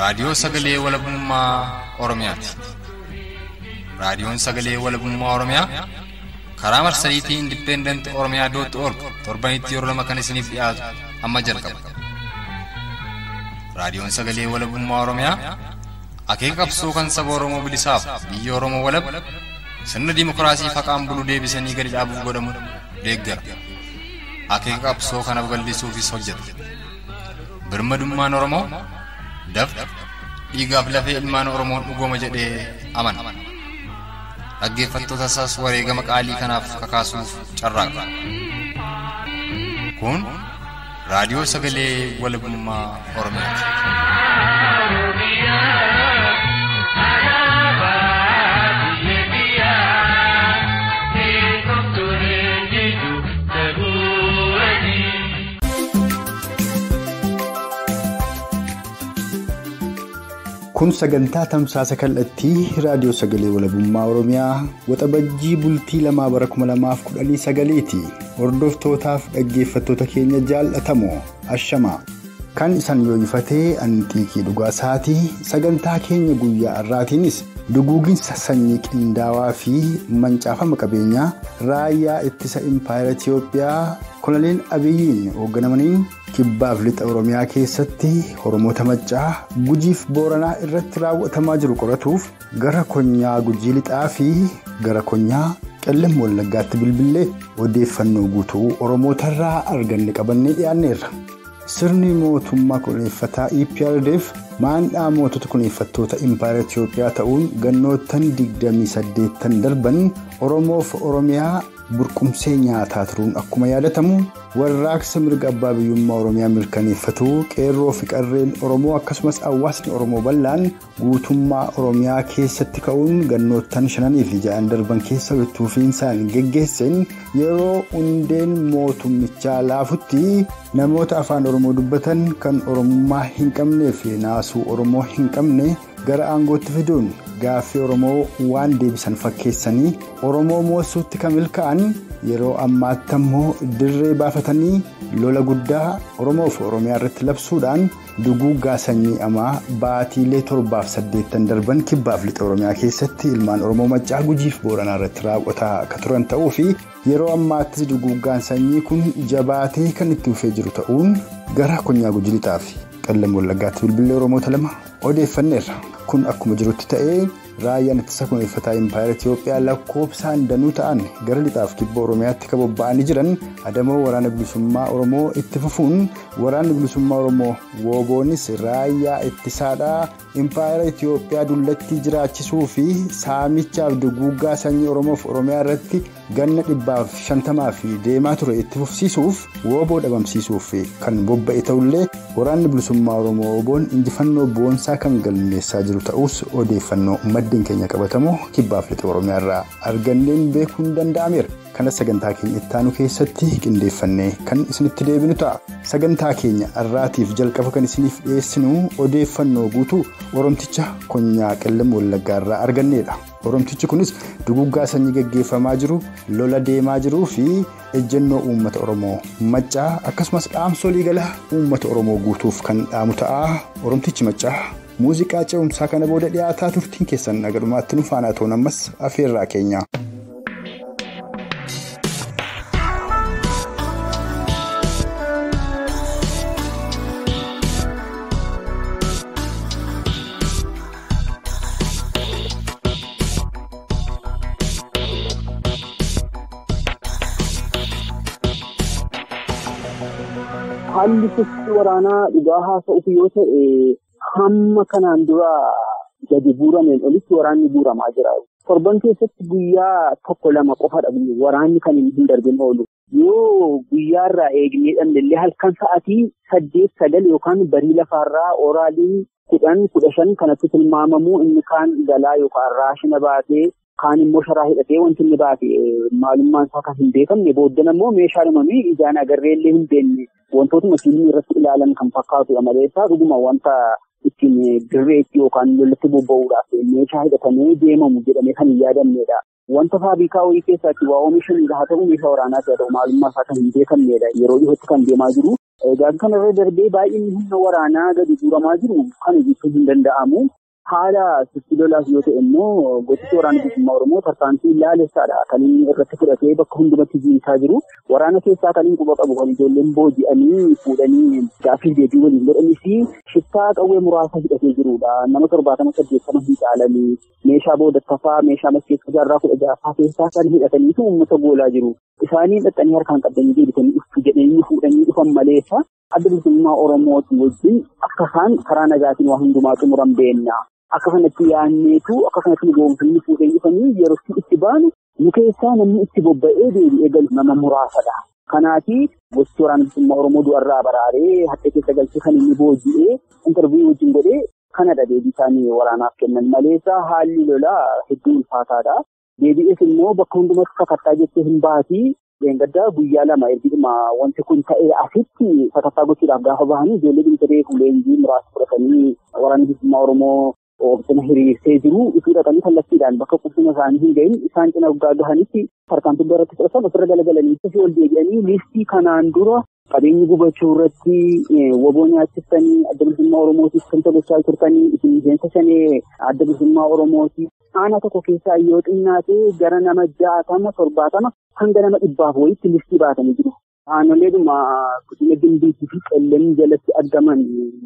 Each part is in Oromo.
Raadiyoo Sagalee Walabummaa Oromiyaati. Raadiyoon Sagalee Walabummaa Oromiyaa karaa marsariitii Independent Oromiyaa .org torbanitti yeroo lama kan isiniif dhiyaatu amma jalqaba. Raadiyoon Sagalee Walabummaa Oromiyaa akeeka qabsoo kan saba Oromoo bilisaaf biyya Oromoo walab sirna dimookiraasii faqaan bulu deebisanii gadi dhaabuuf godhamu deeggara. Akeeka qabsoo kana babal'isuufis hojjeta. Birmadummaan Oromoo dafqa dhiigaaf lafee ilmaan Oromoon dhugooma jedhee amana. Dhaggeeffattoota isaas wareegama qaalii kanaaf kakaasuuf carraaqa. Kun Raadiyoo Sagalee Walabummaa Oromiyaati. Kun sagantaa tamsaasa kallattii Raadiyoo Sagalee Walabummaa Oromiyaa Waxabajjii bultii 2 bara 2019ti. Hordoftootaaf dhaggeeffattoota keenya jaallatamoo ashamaa. Kan isaan yooyifatee Anxiiqii Dhugaasaati. Sagantaa keenya guyyaa har'aatiinis duguuginsa sanyii qindaawaa fi mancaafama qabeenyaa raayyaa ittisa Impaayera Itiyoophiyaa Koloneel Abiyyiin hoogganamaniin kibbaaf lixa Oromiyaa keessatti Oromoota Maccaa Gujiif Booranaa irratti raawwatamaa jiru qoratuuf gara Konyaa Gujii Lixaa fi gara Konyaa Qellem Wallaggaatti bilbilee odeeffannoo guutuu Oromootarraa arganne qabannee dhiyaanneerra. Sirni mootummaa kunuunfataa EPRDF maandhaa mootota kunuunfattoota Impaayera Itiyoophiyaa ta'uun gannoottan 28 darban Oromoof Oromiyaa burqumsee nyaataa turuun akkuma yaadatamu warraaqsa mirga abbaa biyyummaa Oromiyaa mirkaneeffatu qeerroo fi qarreen Oromoo akkasumas hawaasni Oromoo bal'aan guutummaa Oromiyaa keessatti ka'uun gannoottan 5 fi 6 darban keessa wittuufiinsaan geggeesseen yeroo hundeen mootummichaa laafutti namoota afaan Oromoo dubbatan kan Oromummaa hin qabnee fi naasuu Oromoo hin qabne gara aangootti fiduun gaaffii Oromoo waan deebisan fakkeessanii Oromoo moossuutti kan milkaa'an yeroo ammaatti ammoo dirree baafatanii lola guddaa Oromoof Oromiyaa irratti labsuudhaan duguuggaa sanyii amaa baatiilee 7 fi 8 darban kibbaaf lixa Oromiyaa keessatti ilmaan Oromoo Maccaa Gujiif Booranaa irratti raawwataa akka turan ta'uu fi yeroo ammaattis duguuggaan sanyii kun jabaatee kan itti fufee jiru ta'uun gara Konyaa Gujii Lixaa fi Qellem Wallaggaatti bilbilee Oromoota lama odeeffanneerra. Kun akkuma jirutti ta'ee raayyaan ittisa kunuunfataa Impaayera Itiyoophiyaa lakkoofsaan danuu ta'an gara lixaaf kibba Oromiyaatti kan bobba'anii jiran adamoo waraana bilisummaa Oromoo itti fufuun waraanni bilisummaa Oromoo wooboonis raayyaa ittisaadhaa Impaayera Itiyoophiyaa dullattii jiraachisuu fi saamichaaf duguuggaa sanyii Oromoof Oromiyaa irratti ganna 150 fi deemaa ture itti fufsiisuuf wooboo dhabamsiisuuf kan bobba'e ta'ullee waraanni bilisummaa Oromoo wooboon injifannoo boonsaa kan galmeessaa jiru ta'us odeeffannoo maddeen keenya qabatamoo kibbaaf lixa Oromiyaa irraa arganneen beekuun danda'ameera. Kanas sagantaa keenya ittaanu keessatti qindeeffannee kan isinitti deebinu ta'a. Sagantaa keenya har'aatiif jalqaba kan isiniif dhiyeessinu odeeffannoo guutuu Oromticha Konyaa Qellem Wallaggaa irraa arganneedha. Oromtichi kunis duguuggaa sanyii gaggeeffamaa jiru, lola deemaa jiruu fi ejjennoo uummata Oromoo Maccaa akkasumas dhaamsa waliigalaa uummata Oromoo guutuuf kan dhaamu ta'a. Oromtichi Maccaa muuziqaa ce'umsaa kana booda dhiyaataa turtiin keessan nagadhumaatti nu faana ta'uun ammas afeerraa keenya. Haalli sochii waraanaa dhugaa haasa'uuf yoo ta'e hamma kanaan dura gadi buurameen olitti waraanni buuramaa jira. Torban keessatti guyyaa 1-2 qofadha waraanni kan hin darbin oolu. Yoo guyyaarraa eegnee dhabnellee halkan sa'aatii 8-9 yookaan barii lafaarraa oraalii 10-15 kanatti tilmaamamuu inni kaan galaa yookaan raashina baatee kaan immoo sharaa hidhatee wanti inni baate maalummaan isaa kan hin beekamne booddan ammoo meeshaa ijaan agarreellee hin beekne wantootuma fiilmii irratti ilaalan kan fakkaatudha malee isaa dhuguma wanta ittiin dirreetti yookaan lolatti bobba'uudhaaf meeshaa hidhatamee deemamu jedhamee kan hin yaadamnedha. Wanta faabrikaa wayii keessatti waa oomishan haa ta'u meeshaa waraanaas haa ta'u maalummaa isaa kan hin beekamnedha yeroo dhiyootti kan deemaa jiru. Egaa kanarra darbee baay'inni humna waraanaa gadi guuramaa jiru kana jechuun hin danda'amu. Haala sochii lolaas yoo ta'e immoo gotichi waraana bilisummaa Oromoo tarkaanfii laalessaadha kan inni irratti fudhatee bakka hundumatti jiinsaa jiru. Waraana keessaa kan inni quba qabu kan ijoolleen booji'anii fuudhanii gaaffii deebii waliin godhanii fi shiftaa qawwee muraasa hidhatee jirudha. Nama 70-80 hin caalanii meeshaa boodattafaa meeshaa maskeessa jaarraa 16ffaa keessaa kan hidhatanii fi uummata goolaa jiru. Isaanii dhaxxanii harkaan qabdanii deebitanii dhuftu jedhanii fuudhanii dhufan maleessa adda bilisummaa Oromootii wajjin akka isaan karaa nagaatiin waa hundumaa xumuran beenna. Akka kanatti yaanneetu akka kanatti goomfinni fuudhee dhufanii yeroo itti baanu nu keessaa namni itti bobba'ee deebi'ee galu nama muraasadha. Kanaafi gosti waraana bilisummaa Oromoo du'arraa baraaree harka keessa galchee kan inni booji'ee intarviiyuu wajjin godhee kanadha deebii isaanii waraanaaf kennan maleessa haalli lolaa hedduu ulfaataadha. Deebi'ees immoo bakka hundumatti sakattaa jettee hin baatii. Leengaddaa guyyaa lama ergidhuma wanti kun ta'ee asitti sakattaa gochuudhaaf gaafa bahanii ijoollee dhimma leenjii muraasa fudhatanii waraana bilisummaa Oromoo oobsina hiriirsee jiru utuu dhaqanii kallattiidhaan bakka qubsuma isaanii hin gahin isaan cina waggaa gahanitti tarkaanfii irratti fudhatan ofirra galagalanii ofii ol deebi'anii liistii kanaan dura qabeenyi gubachuu irratti woboo nyaachiftanii adda bilisummaa Oromootiif kan tolchaa turtanii isin miseensa shanee adda bilisummaa Oromooti. Aanaa tokko keessaa yoo xinnaate gara nama 60, 70 hanga nama 100 wayiitti listii baatanii jiru. Aanoleedhuma godina Gimbiitii fi Qellem jalatti argaman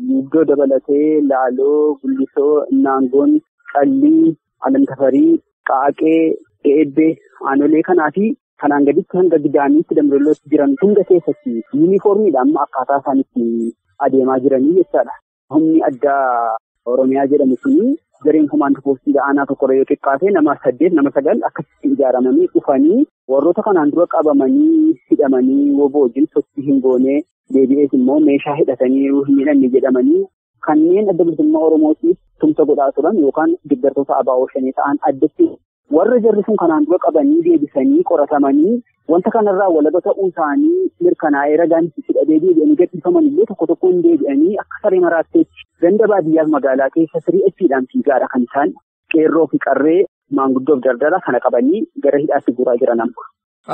Muddoo dabalatee Laaloo, Gullisoo, Naangoon, Qallii, Alamtafarii, Qaaqee, Eebbee aanolee kanaa fi kanaan gaditti hanga Gidaamiitti Dambalootti jiran hunda keessatti yuunifoormiidha amma akkaataa isaan itti adeemaa jiranii jechaadha. Humni addaa Oromiyaa jedhamu suni gareen komaand poostii aanaa tokkorra yoo xiqqaate nama 8, nama 9 akkasitti ijaaramanii dhufanii warroota kanaan dura qabamanii hidhamanii woboo wajjin sochii hin goone deebi'ees immoo meeshaa hidhatanii hin hidhanne jedhamanii kanneen adda bilisummaa Oromootiif tumsa godhaa turan yookaan deeggartoota ABO shanee ta'an addatti warra jarri sun kanaan dura qabanii deebisanii qoratamanii wanta kanarraa walaba ta'uu isaanii mirkanaa'ee ragaan itti hidhatee deebi'anii gadhiifaman illee tokko tokkoon deebi'anii akka saree maraatteetti ganda baadiyyaaf magaalaa keessa sirii achiidhaan fiigaadha kan isaan qeerroo fi qarree maanguddoof dardara kana qabanii gara hidhaatti guuraa jiran amma.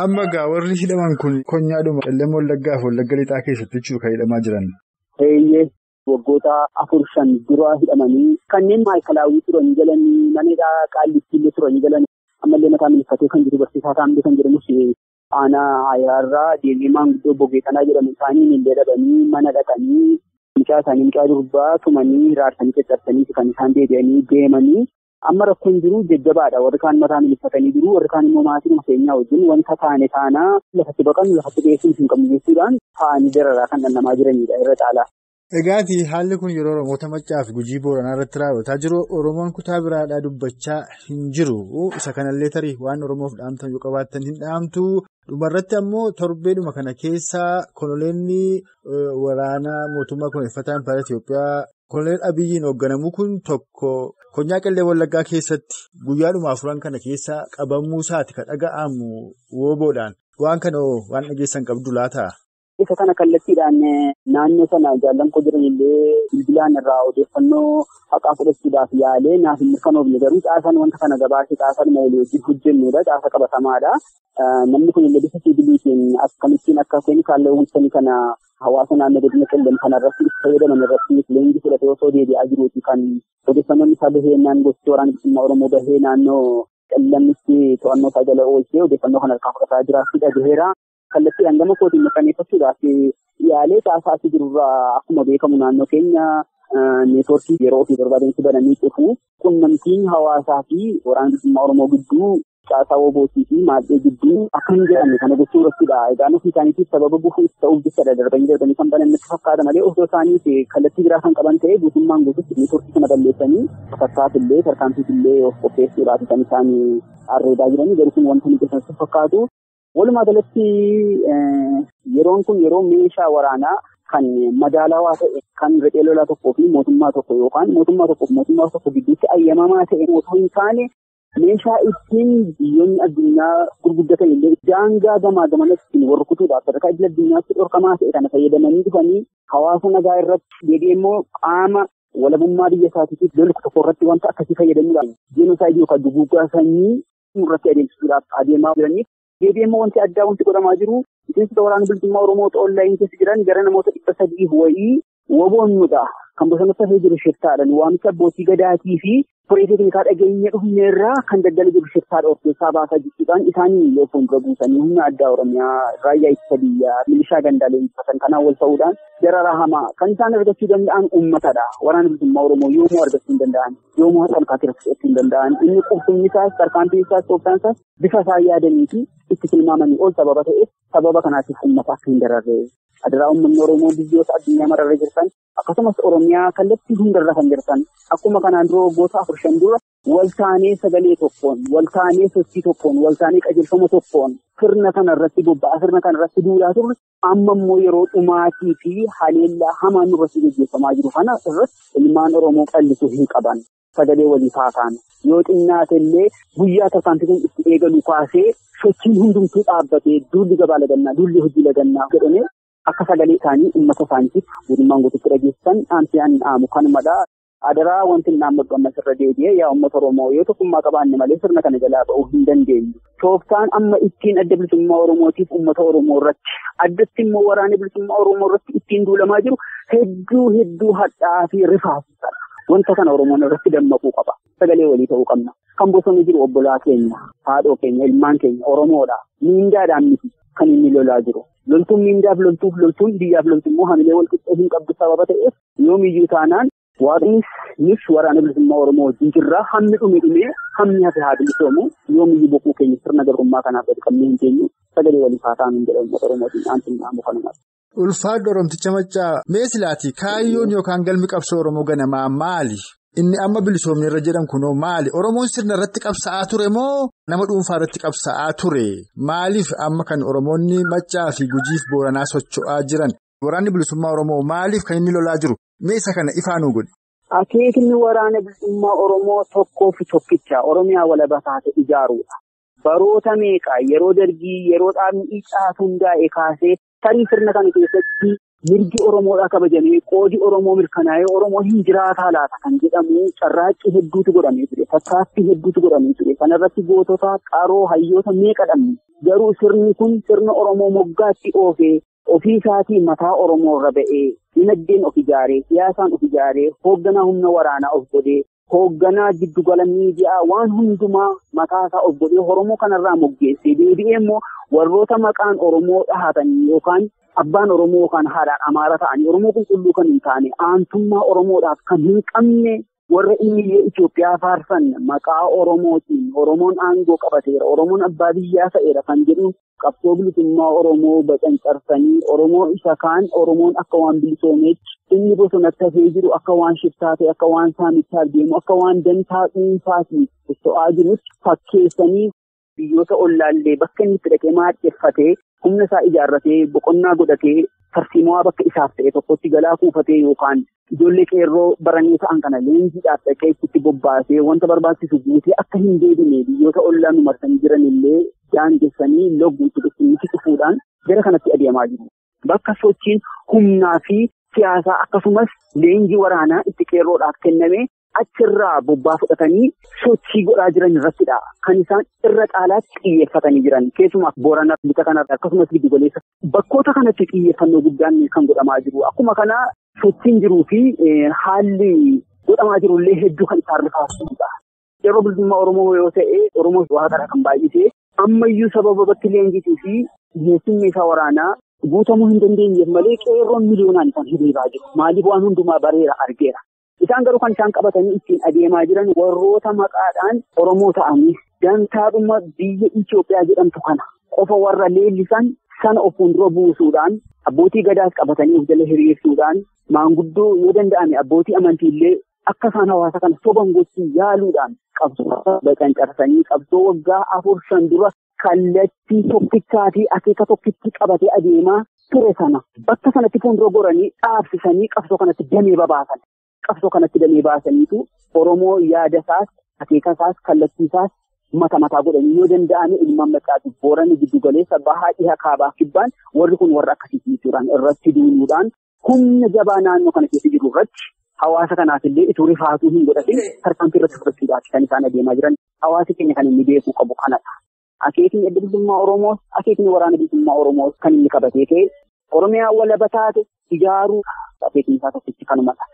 Amma egaa warri hidhaman kun konyaadhuma Qellem Wallaggaa fi Wallagga Lixaa keessatti jechuudha kan hidhamaa jiran. Eeyyee waggoota 4-5 dura hidhamanii kanneen maayikalaawwii turanii galanii mana qaallittii turanii galan ammallee mataa milifatee kan jiru barsiisaa Taambee kan jedhamus aanaa Ayiraarraa deemee maanguddoo Bogeetanaa jedhamu isaanii illee dhabanii mana dhaqanii mucaa isaanii mucaa durbaa tumanii hiraarsanii caccabsanii kan isaan deebi'anii deemanii amma rakkoon jiru jajjabaadha. Warri kaan mataa milifatanii jiru warri kaan immoo maatii keenyaa wajjin wanta taane taanaa lafatti baqannu lafatti dhiyeessuun hin qabnu jechuudhaan taa'anii dararaa kan dhandhamaa jiranidha irra caalaa. Egaati haalli kun yeroo Oromoota Maccaa fi Gujii Booranaa irratti raawwataa jiru Oromoon kutaa biraadhaa dubbachaa hin jiru. Isa kanallee tarii waan Oromoof dhaamtan yoo qabaattan hin dhaamtu. Dhumarratti ammoo torbeedhuma kana keessa koloneenni waraanaa mootummaa kunuunfataa Impaayera Itoophiyaa koloneel Abiyyiin hoogganamu kun tokko konyaa Qellem Wallaggaa keessatti guyyaadhuma 4 kana keessa qabamuu isaati kan dhaga'amu wooboodhaan. Waan kana waan dhageessan qabdu laata? Isa kana kallattiidhaan naannoo sana jaallan koo jiran illee bilbilaan irraa odeeffannoo haqaa fudhachuudhaaf yaalee naaf hin mirkanoofne garuu caasaan wanta kana gabaasee caasaan walii wajjin hojjennudha. Caasa qabatamaadha. Namni kun illee bifa sibiiliitiin akkamittiin akka keemikaala uwwisanii kana hawaasa naannoo godina Qellem kanarratti itti fayyadaman irratti leenjii fudhatee osoo deebi'aa jiruuti kan odeeffannoon isaa bahee naan gosti waraana bilisummaa Oromoo bahee naannoo Qellemitti to'annoo isaa jala oolchee odeeffannoo kana harkaa fudhataa jiraachuu dhagaheera. Kallattiidhaan gama kootiin mirkaneeffachuudhaaf yaalee caasaa asii jirurraa akkuma beekamu naannoo keenya neetwoorkii yeroo ofii barbaadanitti bananii cufu qunnamtiin hawaasaa fi waraana bilisummaa Oromoo gidduu caasaa woobootii fi maadhee gidduu akka hin jedhamne kana gochuu irrattidha. Egaan ofii isaaniitiif sababa gufuu itti ta'uuf jechaadha darbanii darbanii kan banan natti fakkaata malee osoo isaaniif kallattii biraa kan qaban ta'e guutummaan guututti neetwoorkii kana balleessanii sakattaaf illee tarkaanfiif illee of qopheessuudhaaf kan isaan arreedaa jiranii garuu kun wanta nuti natti fakkaatu. Walumaa galatti yeroon kun yeroo meeshaa waraanaa kan madaalawaa ta'e kan riphee lolaa tokkoo fi mootummaa tokko yookaan mootummaa tokkoo fi mootummaa tokko gidduutti ayyamamaa ta'e otoo hin taane meeshaa ittiin biyyoonni addunyaa gurguddatan illee daangaa gamaa gamanatti warra kutuudhaaf sadarkaa idil addunyaatti dhorkamaa ta'e kana fayyadamanii dhufanii hawaasa nagaa irratti deebi'ee immoo qaama walabummaa biyya isaatiif lolu tokko irratti wanta akkasii fayyadamuudhaan jenosaayidii yookaan duguuggaa sanyii irratti adeemsisuudhaaf adeemaa jiraniif. Deebi'ee immoo wanti addaa wanti godhamaa jiru Miseensota waraana bilisummaa Oromoo xoollaayin keessa jiran gara namoota 300 wayii woboonnudha. Kan bosonatti hafee jiru shiftaadhaan waamicha abbootii gadaatii fi firee teeknikaa dhageenya dhufneerraa kan daggala jiru shiftaadha of keessaa baasaa jechuudhaan isaanii yoo fuuldura buusanii humna addaa Oromiyaa raayyaa ittisa biyyaa milishaa gandaalee injifatan kanaan wal ta'uudhaan dararaa hamaa kan isaan argachuu danda'an uummatadha. Waraana bilisummaa Oromoo yoomuu argachuu hin danda'an, yoomuu harkaa fudhachuu hin danda'an. Inni qubsumni isaas, tarkaanfiin isaas, tooftaan isaas bifa isaa yaadanii fi itti tilmaamanii ol sababa ta'eef sababa kanaatiif uummata akka hin dararre. Adaraa uummanni Oromoo biyyoota addunyaa mararra jirtan akkasumas Oromiyaa kallattii hundarra kan jirtan akkuma kanaan dura waggoota 4-5 dura waltaanee sagalee tokkoon, waltaanee sochii tokkoon, waltaanee qajeelfama tokkoon sirna kana irratti bobba'aa sirna kana irratti duulaa turre amma immoo yeroo dhumaatii fi haleellaa hamaan nurratti gaggeeffamaa jiru kana irratti ilmaan Oromoo callisuu hin qaban. Sagalee walii faataan yoo xinnaate illee guyyaa tarkaanfii kun itti eegalu kaasee sochiin hundumtuu dhaabbatee duulli gabaa lagannaa, duulli hojii lagannaa jedhamee akka sagalee isaanii uummata isaaniitiif guutummaan guutuutti dhageessisan dhaamsi ani dhaamu kanumadha. Adaraa wanti inni dhaammatu ammas irra deebi'ee yaa uummata Oromoo yoo tokkummaa qabaanne malee sirna kana jalaa ba'uu hin dandeenyu. Tooftaan amma ittiin adda bilisummaa Oromootiif uummata Oromoo irratti addatti immoo waraana bilisummaa Oromoo irratti ittiin duulamaa jiru hedduu hedduu hadhaa'aa fi rifaasisaadha. Wanta kana Oromoon irratti dammaquu qaba. Sagalee walii ta'uu qabna. Kan bosonni jiru obbolaa keenya, haadhoo keenya, ilmaan keenya Oromoodha. Miindaadhaan miti kan inni lolaa jiru. Loltuun miindaaf loltuuf loltuun biyyaaf loltu immoo hamilee wal qixxee hin qabdu sababa ta'eef yoomiyyuu taanaan waaqnis nus waraana bilisummaa Oromoo wajjin jirra. Hammi dhume dhumee hammi hafe haa bilisoomu. Yoomiyyuu boquu keenya sirna gabrummaa kanaaf gadi qabnee hin teenyu. Sagalee waliif haa taanu jedha uummata Oromootiin dhaamsi dhaamu kanuma. Ulfaadha Oromticha Maccaa mee silaatii kaayyoon yookaan galmi qabsoo Oromoo ganamaa maali? Inni amma bilisoomni irra jedhan kunoo maali? Oromoon sirna irratti qabsaa'aa ture moo nama dhuunfaa irratti qabsaa'aa ture? Maaliif amma kan Oromoonni Maccaa fi Gujiif Booranaa socho'aa jiran? Waraanni bilisummaa Oromoo maaliif kan inni lolaa jiru? Mee isa kana ifaa nuu godhi. Akeekni waraana bilisummaa Oromoo tokkoo fi tokkicha Oromiyaa walaba taate ijaaruudha. Baroota meeqa yeroo dargii yeroo dhaabni icaatu hundaa'e kaasee tarii sirna kana keessatti mirgi Oromoodhaa kabajamee qoodi Oromoo mirkanaa'ee Oromoo hin jiraataa laata kan jedhamu carraaqqii hedduutu godhamee ture. Tattaaffii hedduutu godhamee ture. Kanarratti gootota qaroo hayyoota meeqa dhabne. Garuu sirni kun sirna Oromoo moggaatti oofee ofii isaatii mataa Oromoo irra ba'ee dinagdeen of ijaaree siyaasaan of ijaaree hoogganaa humna waraanaa of godhee hoogganaa giddugala miidiyaa waan hundumaa mataa isaa of godhee Oromoo kanarraa moggeessee deebi'ee immoo warroota maqaan Oromoo dhahatan yookaan abbaan Oromoo yookaan haadhaan Amaara ta'anii Oromoo qulqulluu kan hin taane aantummaa Oromoodhaaf kan hin qabne warra inni Itoophiyaa faarsan maqaa Oromootiin Oromoon aangoo qabateera Oromoon abbaa biyyaa ta'eera kan jedhu qabsoo bilisummaa Oromoo bacancarsanii Oromoo isa kaan Oromoon akka waan bilisoomeetti inni bosonatti hafee jiru akka waan shiftaa ta'e akka waan saamichaa deemu akka waan dantaa dhuunfaatiin socho'aa jirutti fakkeessanii biyyoota ollaallee bakka inni itti dhaqee maadheffatee humna isaa ijaarratee boqonnaa godhatee tarsiimoo bakka isaaf ta'e tokkotti galaa kuufatee yookaan ijoollee qeerroo baranii ta'an kana leenjiidhaaf dhaqee itti bobbaasee wanta barbaachisu guutee akka hin deebine biyyoota ollaa nu marsanii jiran illee daangessanii logguutti dhufuutti cufuudhaan gara kanatti adeemaa jiru. Bakka sochiin humnaa fi siyaasaa akkasumas leenjii waraanaa itti qeerroodhaaf kenname achirraa bobbaa fudhatanii sochii godhaa jiran irrattidha. Kan isaan irra caalaatti xiyyeeffatanii jiran keessumaa Booranaa bifa kanarra akkasumas giddu galeessa bakkoota kanatti xiyyeeffannoo guddaan kan godhamaa jiru. Akkuma kana sochiin jiruu fi haalli godhamaa jirullee hedduu kan isaan rifaasudha. Yeroo bilisummaa Oromoo yoo ta'e Oromoo waaqadha kan baay'isee ammayyuu sababa bakki leenjiitii fi dhiyeessiin meeshaa waraanaa guutamuu hin dandeenyeef malee qeerroon miliyoonaan kan hiriiraa jiru. Maaliif waan hundumaa bareera argeera. Isaan garuu kan isaan qabatanii ittiin adeemaa jiran warroota maqaadhaan Oromoo ta'anii dantaadhuma biyya Itoophiyaa jedhamtu kana qofa warra leellisan sana of fuuldura buusuudhaan abbootii gadaas qabatanii of jala hiriirsuudhaan maanguddoo yoo danda'ame abbootii amantiillee akka isaan hawaasa kana soban gochuu yaaluudhaan qabsoo bacancarsanii qabsoo waggaa 4-5 dura kallattii tokkichaa fi akeeka tokkitti qabatee adeemaa ture sana bakka sanatti fuuldura goranii dhaabsisanii qabsoo kanatti damee babaasan. Qabsoo kanatti damee baasaniitu Oromoo yaada isaas, akeeka isaas, kallattii isaas mata mataa godhanii yoo danda'ame ilmaan Maccaatiif Boorana giddu galeessa bahaa dhiha kaabaa kibbaan warri kun warra akkasiitii jechuudhaan irratti duuluudhaan humna jabaa naannoo kana keessa jiru irratti hawaasa kanaaf illee ituu rifaatuu hin godhatin tarkaanfii irratti fudhachuudhaaf kan isaan adeemaa jiran hawaasi keenya kan inni beekuu qabu kanadha. Akeekni adda bilisummaa Oromoos akeekni waraana bilisummaa Oromoos kan inni qabatee ka'e Oromiyaa walaba taate ijaaruu akeekni isaa tokkichi kanumadha.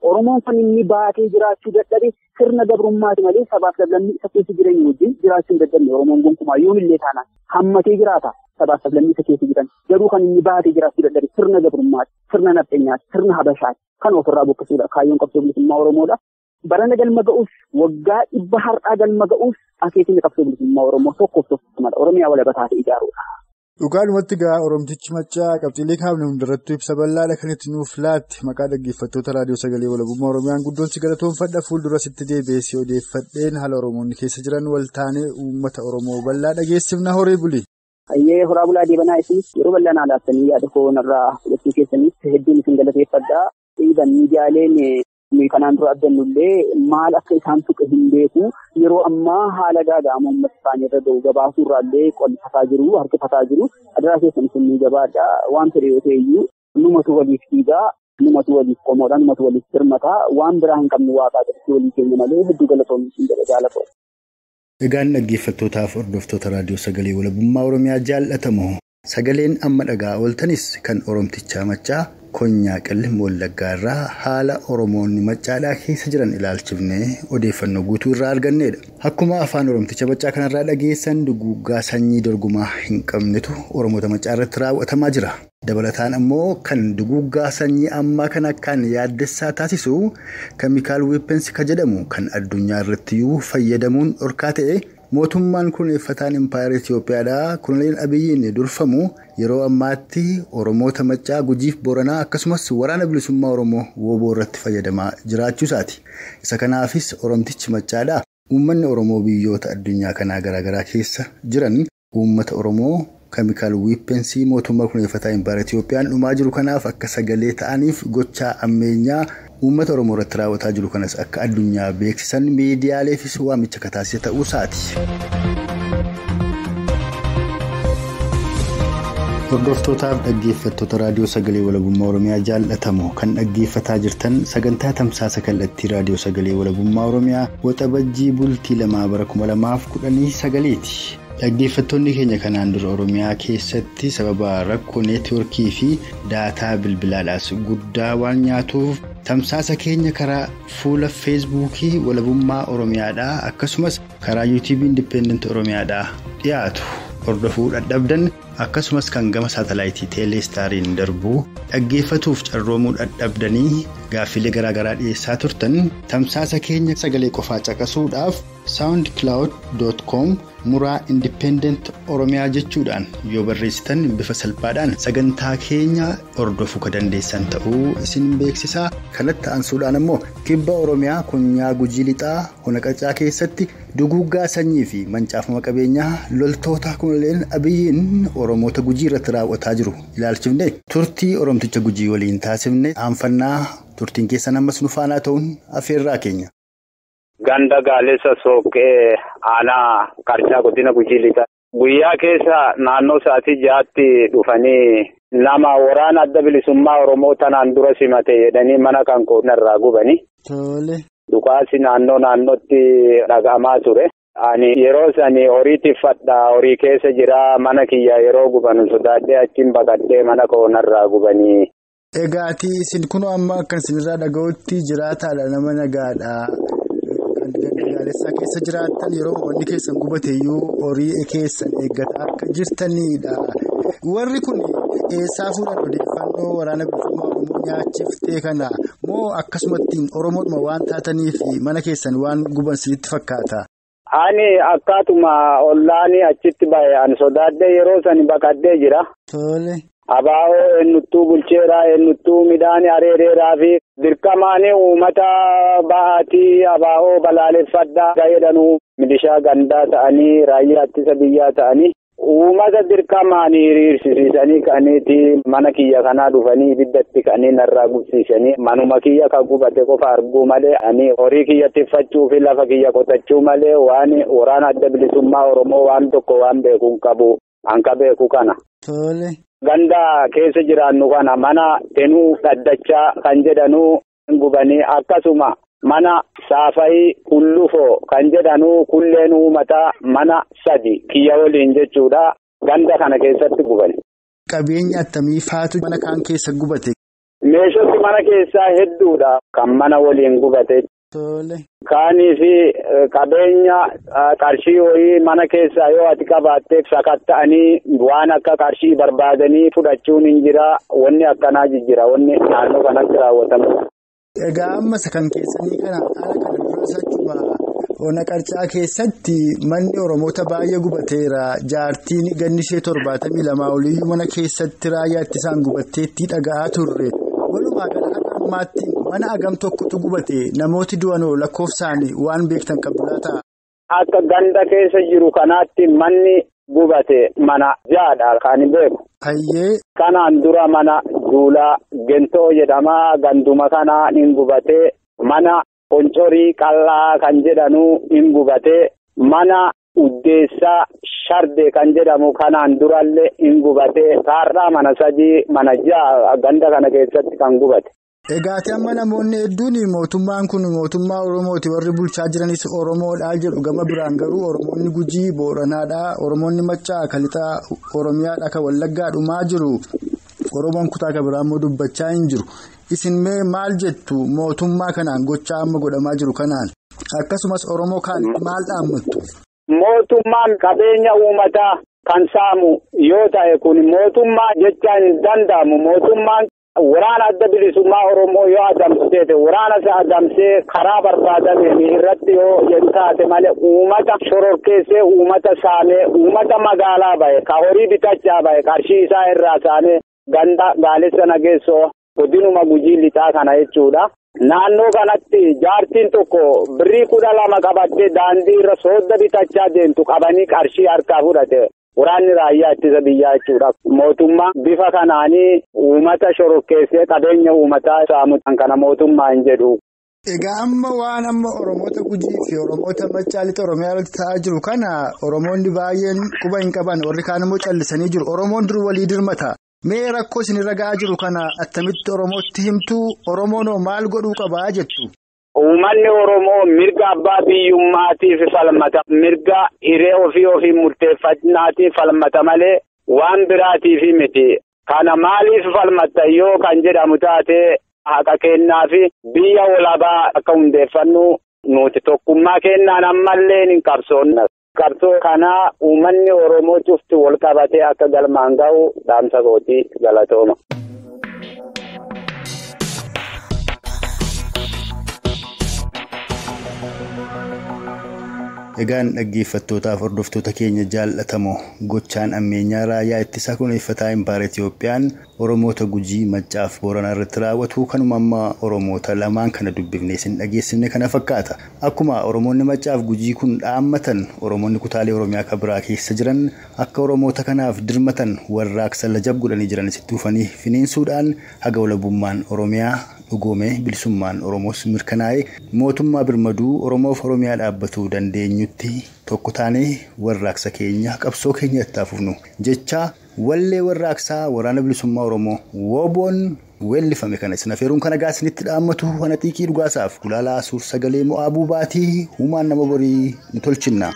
Oromoon kan inni baatee jiraachuu dadhabe sirna gabrummaati malee sabaaf sablammii isa keessa jireenya wajjin jiraachuu hin dadhabne. Oromoon gonkumaa yoomillee taanaan hammatee jiraata sabaaf sablammii isa keessa jiran. Garuu kan inni baatee jiraachuu dadhabe sirna gabrummaati, sirna nafxanyaati, sirna habashaati. Kan ofirraa buqqisuudha. Kaayyoon qabsoo bilisummaa Oromoodha. Barana galma ga'uus waggaa 100 har'aa galma ga'uus akeekni qabsoo bilisummaa Oromoo tokkoof tokkumadha. Oromiyaa walaba taate ijaaruudha. Dhugaalumatti gaa Oromtichi Maccaa qabxiilee kaafne hundarrattuu ibsa bal'aadha kan itti nuuf laatte maqaa dhaggeeffattoota raadiyoo sagalee walabummaa Oromiyaan guddoon si galatoonfadha. Fuuldura sitti deebi'ee si odeeffadheen haala Oromoonni keessa jiran waltaanee uummata Oromoo bal'aa dhageessifna. Horii buli. Ayyee horaa bulaa deebanaa isinis yeroo bal'aa naa laattanii yaada koo narraa fudhachuu keessanitti hedduun isin galateeffadha. Dhiiban miidiyaaleen nuyi kanaan dura abdannullee maal akka isaan tuqe hin beeku. Yeroo ammaa haala gaaga'ama uummata isaanii irra ga'u gabaasuu irraallee qollifataa jiru, harkifataa jiru. Adaraa keessan isin ni gabaadha. Waan fedhe yoo ta'e iyyuu numatu waliif dhiigaa, numatu waliif qomoodha, numatu waliif birmataa. Waan biraa hin qabnu waaqaa jedhatti walii keenya malee hedduu galatoomni isin jedha jaallatoo. Egaan dhaggeeffattootaaf hordoftoota raadiyoo sagalee walabummaa Oromiyaa jaallatamu. Sagaleen amma dhagaa ooltanis kan Oromtichaa Maccaa Konyaa Qellem Wallaggaa irraa haala Oromoonni Maccaadhaa keessa jiran ilaalchifnee odeeffannoo guutuu irraa argannedha. Akkuma afaan Oromticha Maccaa kanarraa dhageessan duguuggaa sanyii dorgomaa hin qabnetu Oromoota Maccaa irratti raawwatamaa jira. Dabalataan ammoo kan duguuggaa sanyii ammaa kana kan yaaddessaa taasisu chemical weapons kan jedhamu kan addunyaa irrattiyyuu fayyadamuun dhorkaa ta'e. Mootummaan kunuunfataan Impaayera Itoophiyaadha. Kunuun Abiyyiin durfamu yeroo ammaatti Oromoota Maccaa Gujiif Booranaa akkasumas waraana bilisummaa Oromoo WBO irratti fayyadamaa jiraachuu isaati. Isa kanaafis Oromtichi Maccaadha. Uummanni Oromoo biyyoota addunyaa kanaa garaagaraa keessa jiran uummata Oromoo chemical weapons mootummaa kunuunfataa Impaayera Itoophiyaan dhumaa jiru kanaaf akka sagalee ta'aniif gochaa ammeenyaa uummata Oromoo irratti raawwataa jiru kanas akka addunyaa beeksisan miidiyaaleefis waamicha kataasise ta'uu isaati. Hordoftootaaf dhaggeeffattoota raadiyoo sagalee walabummaa Oromiyaa jaallatamu kan dhaggeeffataa jirtan sagantaa tamsaasa kallattii raadiyoo sagalee walabummaa Oromiyaa waxabajjii bultii 2 bara 2019ti. Dhaggeeffattoonni keenya kanaan dura Oromiyaa keessatti sababa rakkoo neetwoorkii fi daataa bilbilaadhaas guddaa waan nyaatuuf tamsaasa keenya karaa fuula feesbuukii walabummaa Oromiyaadhaa akkasumas karaa yuutuubii Independent Oromiyaadhaa dhiyaatu hordofuu dadhabdan akkasumas kan gama saatalaayitii teeleestaariin darbuu dhaggeeffatuuf carroomuu dadhabdanii gaaffilee garaagaraa dhiyeessaa turtan tamsaasa keenya sagalee qofaa caqasuudhaaf soundcloud.com muraa Independent Oromiyaa jechuudhaan yoo barreessitan bifa salphaadhaan sagantaa keenya hordofuu kan dandeessan ta'uu isin beeksisaa. Kanatti aansuudhaan ammoo kibba Oromiyaa konyaa Gujii Lixaa Hona Qacaa keessatti duguuggaa sanyii fi mancaafama qabeenyaa loltoota kunuleen Abiyyiin Oromoota Gujii irratti raawwataa jiru ilaalchifne turtii Oromticha Gujii waliin taasifne aanfannaa turtiin keessan ammas nu faanaa ta'uun afeerraa keenya. Ganda Gaalessa Sooqee aanaa Qarcaa godina Gujii Lixaa. Guyyaa keessa naannoo sa'aatii 6tti dhufanii nama waraana adda bilisummaa Oromoo tanaan dura simate jedhanii mana kan koonarraa gubanii. Tole. Dhukaasi naannoo naannootti dhaga'amaa ture. Ani yeroo sani horii tiffadha horii keessa jira mana kiyya yeroo gubanu sodaadhee achiin baqadhee mana koonarraa gubanii. Egaati isin kunoo amma akkan isinirraa dhaga'utti jiraataadha nama nagaadha. Gaalessaa keessa jiraatan yeroo wanni keessan gubateeyyuu horii keessan eeggataa akka jirtanidha. Warri kun eessaa fuudhan odeeffannoo waraana bilisummaa Oromoo nyaachiftee kana moo akkasumatti Oromoodhuma waan taataniif mana keessan waan guban isinitti fakkaata? Ani akkaatuma ollaanii achitti bahe ani sodaadhee yeroo sani baqadhee jira. Tole. Abaa'oo ennuttuu bulcheeraa ennuttuu midhaan areereeraa fi dirqamaanii uummata ba'aatii abaa'oo balaaleffadhaa jedhanuu milishaa gandaa ta'anii raayyaa ittisa biyyaa ta'anii uummata dirqamaanii hiriirsisiisanii ka'aniiti mana kiyya kanaa dhufanii ibiddatti ka'anii narraa gubsiisanii manuma kiyya kan gubate qofa arguu malee ani horii kiyya tiffachuu fi lafa kiyya qotachuu malee waan waraana adda bilisummaa Oromoo waan tokko waan beeku hin qabu hanqa beeku kana. Tole. Ganda keessa jiraannu kana mana tenuu dhaddachaa kan jedhanuu gubanii akkasuma Mana Saafayii Kullufoo kan jedhanu kulleen uummataa mana 3 kiyya waliin jechuudha. Ganda kana keessatti gubani. Qabeenya attamii faatu mana kaan keessa gubate? Meeshaalee mana keessaa hedduudha kan mana waliin gubate. Kaanii fi qabeenya qarshii horii mana keessaa yoo ati qabaatte sakatta'anii waan akka qarshii barbaadanii fudhachuun hin jira. Wanni akkanaa jijjiira. Wanni naannoo kanatti raawwatamu. Egaa ammas kan keessanii kana ala kana dura jechuudha. Ona Qarcaa keessatti manni Oromoota baay'ee gubateera. Jaartiin ganni ishee 72 oliyyuu mana keessatti raayyaa ittisaan gubatteetti dhaga'aa turre. Walumaa gala akka ammaatti mana agam tokkotu gubate namooti du'anoo lakkoofsaan waan beektan qabdu laata? Akka ganda keessa jiru kanaatti manni gubate mana 6dha kan beeku. Hayyee. Kanaan dura mana Duulaa Gentoo jedhama ganduma kanaan hin gubate mana Qoncorii Qallaa kan jedhanu hin gubate mana Uddeessaa Sharde kan jedhamu kanaan durallee hin gubate kaarraa mana 3 mana 6 ganda kana keessatti kan gubate. Egaati amma namoonni hedduun mootummaan kun mootummaa Oromooti warri bulchaa jiranis Oromoodha jedhu gama biraan garuu Oromoonni Gujii Booranaadha Oromoonni Maccaa Kalixaa Oromiyaadha kan Wallaggaa dhumaa jiru Oromoon kutaa kan biraa immoo dubbachaa hin jiru. Isin mee maal jettu mootummaa kanaan gochaa amma godhamaa jiru kanaan akkasumas Oromoo kaanitti maal dhaammattu? Mootummaan qabeenya uummataa kan saamu yoo ta'e kun mootummaa jecha hin danda'amu. Mootummaan waraana adda bilisummaa Oromoo yoo adamsite waraana isa adamsee karaa barbaadameen irratti yoo jedhu taate malee uummata shororkeessee uummata saamee uummata magaalaa bahe ka horii bitachaa bahe qarshii isaa irraa saamee ganda Gaalessa Nageessoo godinuma Gujii lixaa kana jechuudha. Naannoo kanatti jaartiin tokko birrii 12 qabattee daandii irra soodda bitachaa deemtu qabanii qarshii harkaa fudhate. Waraanni raayyaa ittisa biyyaa jechuudha. Mootummaa bifa kanaanii uummata shororkeessee qabeenya uummataa saamu kana mootummaa hin jedhu. Egaa amma waan amma Oromoota Gujii fi Oromoota Maccaa lixa Oromiyaa irratti ta'aa jiru kana Oromoonni baay'een quba hin qaban warri kaan immoo callisanii jiru. Oromoon dur walii dirmata. Mee rakkoo isin irra ga'aa jiru kana attamitti Oromootti himtu? Oromoon maal godhuu qabaa jettu? Uummanni Oromoo mirga abbaa biyyummaatiif falmata. Mirga hiree ofii ofii murteeffannaatiif falmata malee waan biraatiif miti. Kana maaliif falmatta yoo kan jedhamu taate haqa kennaa fi biyya walabaa akka hundeeffannu nuti tokkummaa kennaan ammallee hin qabsoonna. Qabsoo kanaa uummanni Oromoo cufti wal qabatee akka galmaan ga'u dhaamsa kootii galatooma. Egaan dhaggeeffattootaaf hordoftoota keenya jaallatamoo gochaan ammeenyaa raayyaa ittisaa kunuunfataa Impaayera Itiyoophiyaan Oromoota Gujii Maccaaf Booranaa irratti raawwatu kanuma amma Oromoota lamaan kana dubbifnee isin dhageessifne kana fakkaata. Akkuma Oromoonni Maccaaf Gujii kun dhaammatan Oromoonni kutaalee Oromiyaa kan biraa keessa jiran akka Oromoota kanaaf dirmatan warraaqsa lajab godhanii jiran isitti dhufanii finiinsuudhaan haga walabummaan Oromiyaa dhugoomee bilisummaan Oromoos mirkanaa'ee mootummaa birmaduu Oromoof Oromiyaa dhaabbatuu dandeenyutti tokko taanee warraaqsa keenya qabsoo keenya itti fufnu jecha wallee warraaqsaa waraana bilisummaa Oromoo woboon weellifame kana isin afeeruun kana gaasinitti dhaammatu kana xiiqii dhugaasaaf gulaalaa suur sagalee mo'aa buubaatii humaan nama borii ni tolchinna.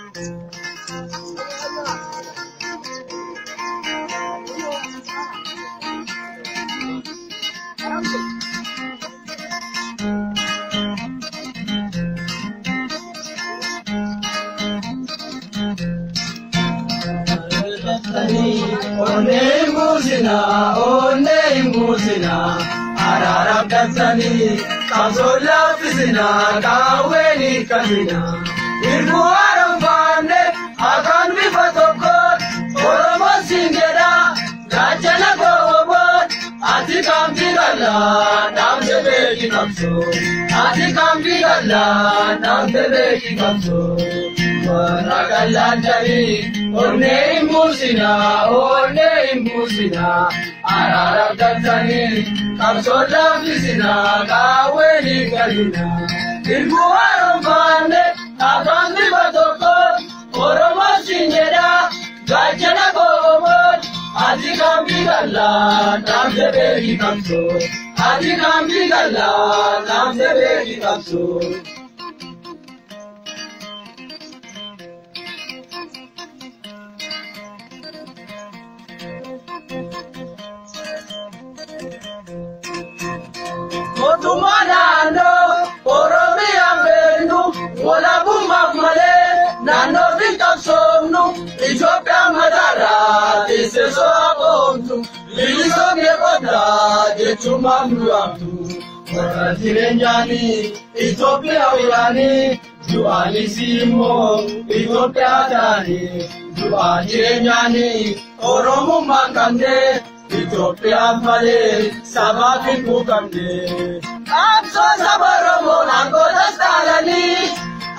Ati kaampii gallaa dhaamte beeki qabsoo. Mootummaa naannoo Oromiyaan beeknu walabummaaf malee naannoo fi qabsoomnu Itoophiyaan mataarraa teessee so'aa bilisoomne qonnaa jechuun maaf nu waamtu. Warra jireenyaanii Itoophiyaa waraanii du'aanis immoo Itoophiyaa ta'anii du'aa jireenyaanii Oromummaan qabnee Itoophiyaaf malee sabaaf hin buuqamne. Qabsoo saba Oromoo aangootas dhaalanii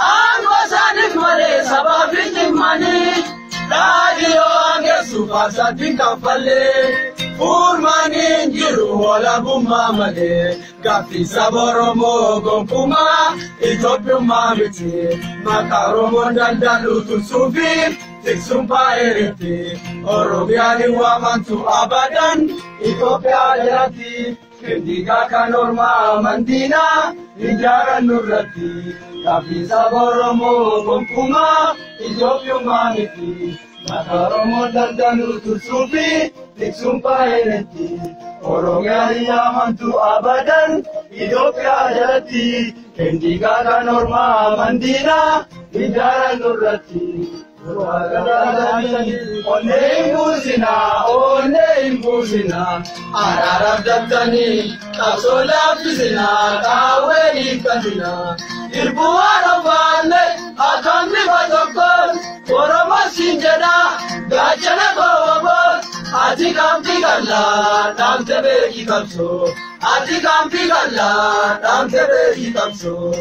aangoo isaaniif malee sabaaf hin dhimmanii raadiyoo aangeessuuf aarsaatti hin kaffallee furmaanni hin jiru walabummaa malee gaaffii saba Oromoo gonkumaa Itoophiyummaa miti maqaa Oromoon daldalu tursuufi tiksuun baay'eetti Oromiyaan hin waamamtu abadan Itoophiyaa jalatti Kendigaa kan ormaa mandiinaa ijaaran nurratti gaaffii saba Oromoo gonkumaa Itoophiyummaa miti maqaa Oromoon daldalu tursuufi tiksuun baay'eetti Oromiyaan hin waamamtu abadan Itoophiyaa jalatti Kendigaa kan ormaa mandiinaa ijaaran nurratti. Onnee hin buusinaa, onnee hin buusinaa, araaraaf dabtanii qabsoo laaffisinaa, qaawwee hiikkatinaa. Irbuu waan ofaanne akkaan bifa tokkoon Oromoo siin jedhaa gaachana koo ati kaampii gallaa dhaamte beeki qabsoo ati kaampii gallaa dhaamte beeki qabsoo.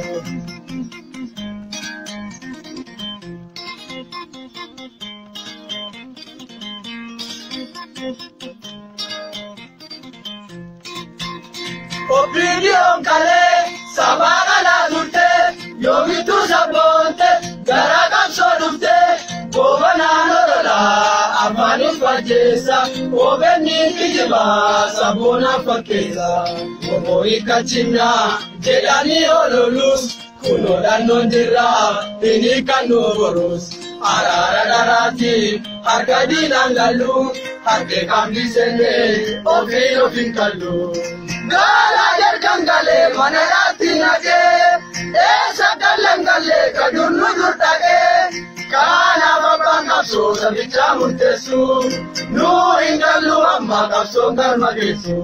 Opiiniyoon kalee sabaa qalaa turte yoomittuu sabboonte garaa qabsoo dhufte goobanaan ololaa afaanis fajeessa obenni kijibaa saboonaaf fakkeessa obbo hiikkachinaa jedhanii ololus kunoo dhannoon jirraa hin hiikkannu borus araara dharaati harka diinaan gallu harkee qaamni seennee ofiin ofiin kallu. Gaala jarkan galee mana dhaatti naqee eessa gallan galee ka dur nu dur dhaqee kanaaf abbaan qabsoo sabichaa murteessu nu hin gallu amma qabsoon galma geessu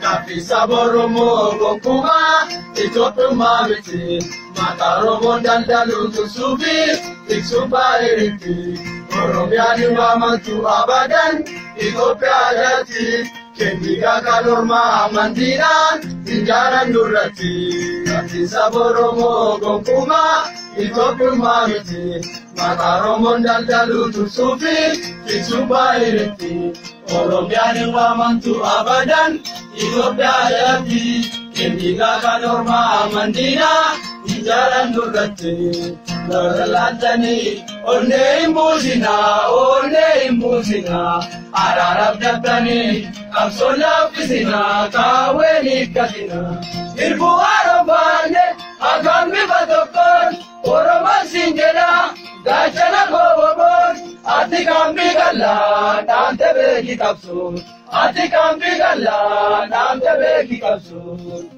gaaffii saba Oromoo gonkumaa Itoophiyummaa miti maqaa Oromoon daldalu tursuufi tiksuun baay'eetti Oromiyaan hin waamamtu abadan Itoophiyaa jalatti. Kendigaa kan ormaa mandiinaan ijaaran nurratti gaaffii saba Oromoo gonkumaa Itoophiyummaa miti maqaa Oromoon daldalu tursuufi tiksuun baay'eetti Oromiyaan hin waamamtu abadan Itoophiyaa jalatti kendigaa kan ormaa mandiinaan ijaaran nurratti warra laaltanii onnee hin buusinaa onnee hin buusinaa araaraaf dabtanii qabsoo laaffisinaa qaawwee hiikkatinaa. Irbuu haroon baanne akkaan bifa tokkoon Oromoon siin jedhaa gaachana kooboboon ati kaampii gallaa dhaamte beeki qabsoon ati kaampii gallaa dhaamte beeki qabsoon.